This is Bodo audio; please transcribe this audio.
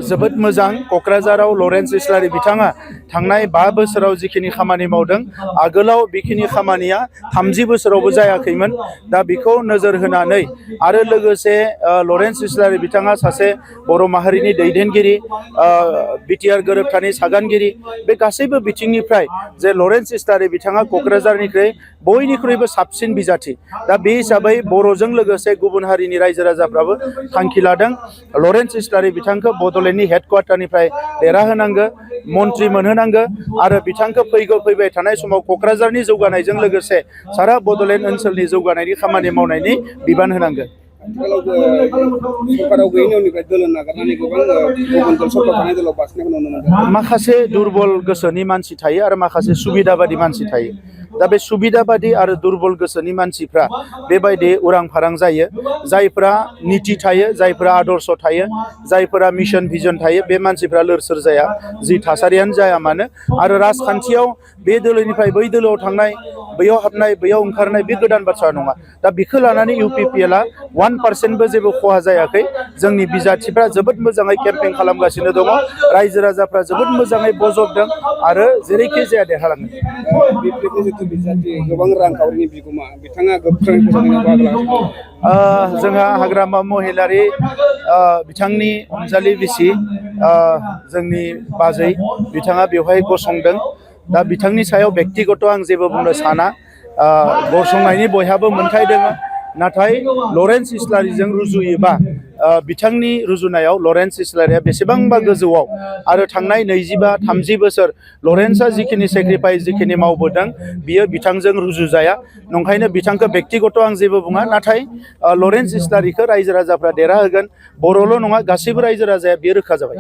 जोबोद मोजां क'क्राझाराव लरेन्स इस्लारि बिथाङा थांनाय 5 बोसोराव जिखिनि खामानि मावदों आगोलाव बेखिनि खामानिया 30 बोसोरावबो जायाखैमोन दा बेखौ नोजोर होनानै आरो लोगोसे लरेन्स इस्लारि बिथाङा सासे बर' माहारिनि दैदेनगिरि बिटिआर गोरोबथानि सागानगिरि बे गासैबो बिथिंनिफ्राय जे लरेन्स इस्लारि बिथाङा क'क्राझारनिख्रुइ बयनिख्रुइबो साबसिन बिजाथि दा बे हिसाबै बर'जों लोगोसे गुबुन हारिनि रायजो राजाफ्राबो थांखि लादों लरेन्स इस्लारि बिथांखौ बड'लेण्डनि हेडक्वार्टारनिफ्राय देरहाहोनांगौ मन्त्रि मोनहोनांगौ आरो बिथांखौ फैबाय थानाय समाव क'क्राझारनि जौगानायजों लोगोसे सारा बड'लेण्ड ओनसोलनि जौगानायनि खामानि मावनायनि बिबान होनांगौ। माखासे दुरबल गोसोनि मानसि थायो आरो माखासे सुबिदाबादि मानसि थायो दा बे सुबिदाबादि आरो दुरबल गोसोनि मानसिफ्रा बेबायदि उरां फारां जायो जायफ्रा नीति थायो जायफ्रा आदर्श थायो जायफोरा मिशन भिजन थायो बे मानसिफ्रा लोर सोर जाया जि थासारियानो जाया मानो आरो राजखान्थियाव बे दोलोनिफ्राय बै दोलोआव थांनाय बैयाव हाबनाय बैयाव ओंखारनाय बे गोदान बाथ्रा नङा दा बेखौ लानानै UPPLआ 1%बो जेबो खहा जायाखै जोंनि बिजाथिफ्रा जोबोद मोजाङै केम्पेइन खालामगासिनो दङ रायजो राजाफ्रा जोबोद मोजाङै बजबदों आरो जेरैखि जाया देरहालाङो। जोंहा हाग्रामा महिलारि बिथांनि अनजालि बिसि जोंनि बाजै बिथाङा बेवहाय गसंदों दा बिथांनि सायाव बेक्तिगत आं जेबो बुंनो साना गसंनायनि बयहाबो मोन्थाय दङ नाथाय लरेन्स इस्लारिजों रुजुयोबा बिथांनि रुजुनायाव लरेन्स इस्लारिया बेसेबांबा गोजौआव आरो थांनाय 25-30 बोसोर लरेन्सआ जिखिनि सेक्रिफाइस जिखिनि मावबोदों बियो बिथांजों रुजुजाया नंखायनो बिथांखौ बेक्तिगत आं जेबो बुङा नाथाय लरेन्स इस्लारिखौ रायजो राजाफ्रा देरहाहोगोन बर'ल' नङा गासैबो रायजो राजाया बेयो रोखा जाबाय।